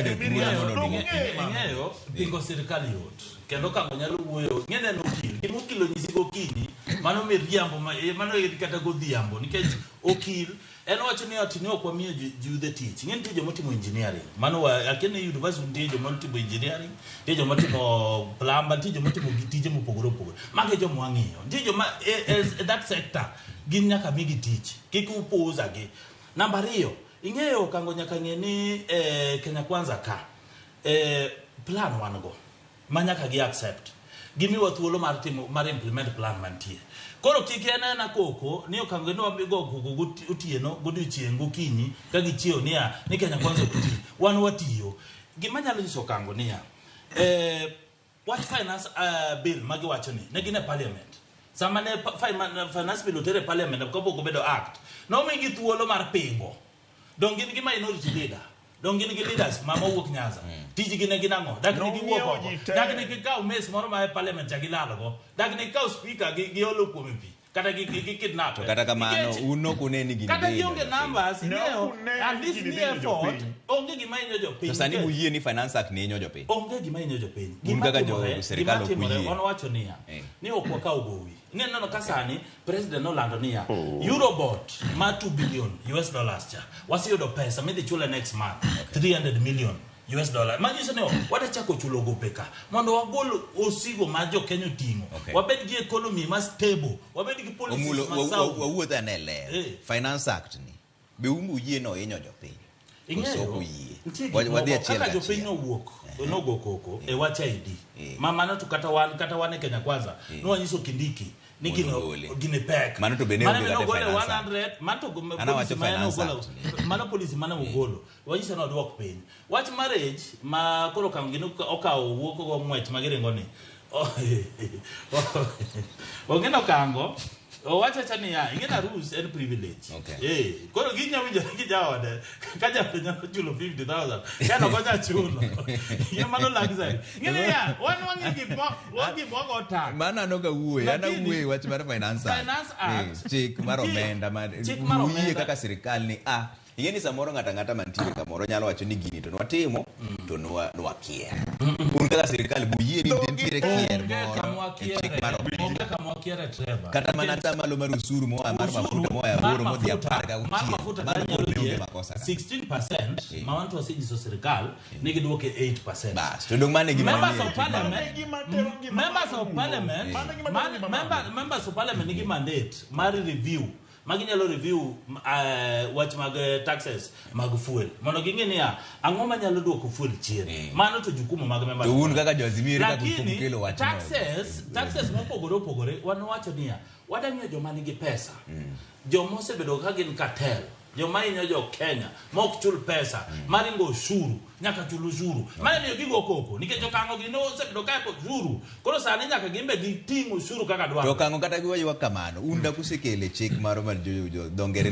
Bedo thuolo mondo Dong' ondik. ung'eyo mano. Ing'eyo pingo sirikal yot kendo kango nyalo wuoyo ng'ene en okil gima okil onyisi gokinyi mano miriambo mano kata godhiambo nikech okil en wacho ni ati ne ok wamiyo judhe tich. Ing'e nitie joma otimo engineering mano wa akia ni university nitie joma otimo engineering, nitie joma otimo plumber, nitie joma otimo tije mopogore opogore. Mago e joma wang'iyo. Nitie joma e that sector gin nyaka migi tich kik upuuza gi. Namba ariyo, ing'eyo Okango nyaka ng'e ni Kenya Kwanza ka plan wan go ma nyaka gi accept. Gimiwa thuolo mar timo mar implement plan mantie. Koro kik en ena koko ni Okango ni wabigo koko otieno godiochieng' gokinyi ka gichiewo niya ni Kenya Kwanza ok ti. Wan watiyo. Gima nyalo nyiso Okango niya, wach finance bill ma giwacho ni ne gin e parliament. Sama ne finance bill oter e parliament kapok obedo act, nomigi thuolo mar pingo. Dong gin gi minority leader. Dong gin gi leaders ma mowuok Nyanza. Tijgi ne gin ang'o? Dak ne giwuok Nong'iewo oko. ji te. Dak ne gikaw mace moro ma e parliament cha gilalgo. Dak ne gikaw speaker gi giolo kuome pi. Kata gi gi gi kidnap. To kata kamano Nikech un ok une ni gini kata dhi hinyo gionge jopiny. numbers, Ne ing'eyo, ok une at ni least gini ni dhi hinyo effort, jopiny. onge gima hinyo jopiny. To sani Nikech uyie ni Finance Act ni hinyo jopiny. onge gima hinyo jopiny. Un Gima kaka jo timore, sirikal gima ok timore, uyie. wan wacho niya, Eh. ni ok wakaw gowi. Ing'e neno ka sani president nolando niya, Eurobond ma 2 billion US dollars cha, waseyudo pesa midhi chule next month, 300 million US dollar. Manyiso ni wadachako chulo gope ka mondo wagol osigo ma jo Kenya oting'o. Wabed gi economy ma stable, wabed gi policies Omulo ma wa- wa- sound. wawuoth ane ler. Finance Act ni be un uyie ni ohinyo jopiny? Koso Ing'eyo, ok uyie? nitie gik Wadhi moko achiel kaka jopiny kachiel. nowuok nogo koko e wach ID ma mano to kata wan e Kenya Kwanza nwanyiso Kindiki ni Mondo gino ogole. gini pek. Mano to be ne Mano onge mane kata e ogole Finance Act. 100 mano to An policy awacho mane Finance ogolo Act. mano policy mane ogolo wanyiso ni oduok piny. Wach marriage ma koro okang' gini okawo wuok go ng'wech ma giringo ni ong'e nokango owacho acha niya ing'e ni arus en privilege. Eh, koro ginya winjore gi jaode ka jaode nyalo chulo 50,000 ka en ok onyal chulo. Ing'e mano luxury. Ing'e niya wan wang'e gik mo wan gik mwago tax. Mano an ok awuoye, an Lakini- awuoye wach mar Finance Act. Finance Act. Chik mar Nitie- omenda mar chik mar uyie omenda. kaka sirikal ni ah ing'e ni samoro ng'ato ang'ata mantiere kamoro nyalo wacho ni gini to nwatimo to nwakier. Un kaka sirikal buyie ni nitiere kier Onge moro kama e chik mar wakiere. omenda. Onge kama wakiere Trevor. Kata mana atamalo mar osuru moa mar mafuta moa e Mar aboro modhi mafuta- apar mar mafuta gauchiel. Mano nyalo pod ne onge yie makosa ka. 16% ma wan to wasenyiso sirikal ni giduoke 8%. Bas, to dong' mano e gima Members nie of chik mar parliament, omenda. Gima tero ngima members of malo. parliament, Mano gima tero ngima malo. members of parliament nigi mandate mar review ma ginyalo review wach mag taxes mag fuel mondo ging'e niya ang'o manyalo duoko fuel chien. Mano to jukumu mag members To of un parliament. kaka jo-Azimio ere kaka Lakini ukelo wachno? taxes mopogore opogore wan wacho niya wadang'iyo joma nigi pesa, joma osebedo ka gin cartel, joma hinyo jo Kenya ma ok chul pesa, maringo osuru nyaka chul osuru. Mano miyo gigo koko nikech okang'o gi nosebedo ka osuru, koro sani nyaka gin be giting' osuru kaka To dwarore. okang'o kata giwa ywak kamano, un dak usekele chik maro mar jo dho ngere.